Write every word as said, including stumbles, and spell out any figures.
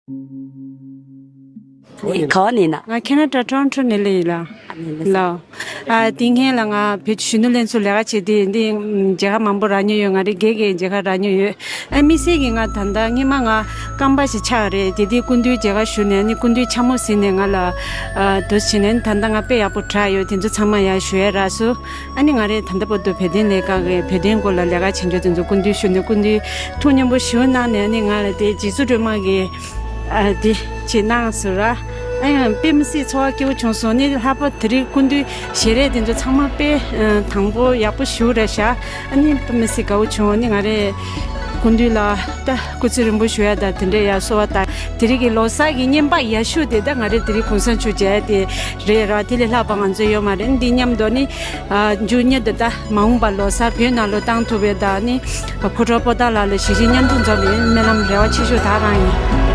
ག་བ་ནས་ན། ང་ཁེ་ན་ཌ་ཊོ་རོན་ཊོ་ནས་སླེབས་ཡིན་ལགས། ལགས། ཨ་དེ་སྔོན་ལ་ང་བོད་ཀྱི་གཞོན་ནུ་ལྷན་ཚོགས་ལས་ཀ་བྱེད་དུས་འདི་མཇལ་ཁ་མང་པོ་རག་མྱོང་ཡོད། ང་རའི་རྒན་གྱིས་མཇལ་ཁ་རག་མྱོང་ཡོད། ཨ་དམིགས་བསལ་གྱིས་ང་ད་ལྟ་སྔོན་མ་ང་རྐང་པ་ཞིག་ཆག་རེད། དེ་དུས་སྐུ་མདུན་མཇལ་ཁ་ཞུས་ནས་ནི་སྐུ་མདུན་འཕྱ་སྨོད་ཟིན་ནས་ང་ལ་ཨ་དུ་བྱས་ནས་ད་ལྟ་ང་དཔེ་ཡག་པོ་དྲག་ཡོད། དེ་ཚོ་ཚང་མ་ཡར་ཞུ་ཡ་རག་སོང་། ཨ་ནི་ང་རས་ད་ལྟ་བར་དུ་བོད་དོན་ལས་ཀ་གི་བོད་དོན་སྐོར་ལ་ལས་ཀ་བྱེད་རྒྱུ་དེ་ཚོ་སྐུ་མདུན་ཞུ་ནས་སྐུ་མདུན་ཐུགས་མཉམ་པོ་ཞུ་གནང་ནས་ཨ་ནི་ང་ལ་དེ་རྗེ་བཙུན་སྒྲོལ་མ་གི་ཨ་དེ་བྱེད་གནང་ཟེར་ར། ཨ་ཡང་དཔེ་མི་སྲིད་ཚོར་བ་སྐྱིད་པོ་བྱུང་སོང་། ནི་ལྷག་པར་དེ་རིང་སྐུ་མདུན་ཞལ་རས་དེ་ཚོ་ཚང་མ་དཔེ་ཨ་དང་པོ་ཡག་པོ་ཞུ་ར་ཤག་ཨ་ནི་དཔེ་མི་སྲིད་དགའ་བོ་བྱུང་། ཨ་ནི་ང་རས་སྐུ་མདུན་ལ་ད་སྐུ་ཚེ་རིང་པོ་ཞུ་ཡ་དང་དེ་འདྲ་ཡ་གསོལ་བ་དང་དེ་རིང་གི་ལོ་གསར་གྱི་བརྙན་པར་ཡག་ཤོས་དེ་ད་ང་རས་དེ་རིང་གུང་སེང་མཇལ་ཡ་དེ་རེད་ར། དེ་ལས་ལྷག་པ་ང་ཚོ་ཡོད་མ་རེད། འདི་མཉམ་དུ་ནི་ཨ་མཇུག་མྱུར་དུ་ད་མ་འོངས་པ་ལོ་གསར་བོད་ནང་ལོ་བཏང་ཐུབ་པའི་ད་ནི་ཕོ་བྲང་པོ་ཏཱ་ལ་ལ་ཞི་བདེ་མཉམ་དུ་འཛོམས་པའི་སྨོན་ལམ་རེ་བ་ཆེ་ཤོས་ད་རང་ཡིན།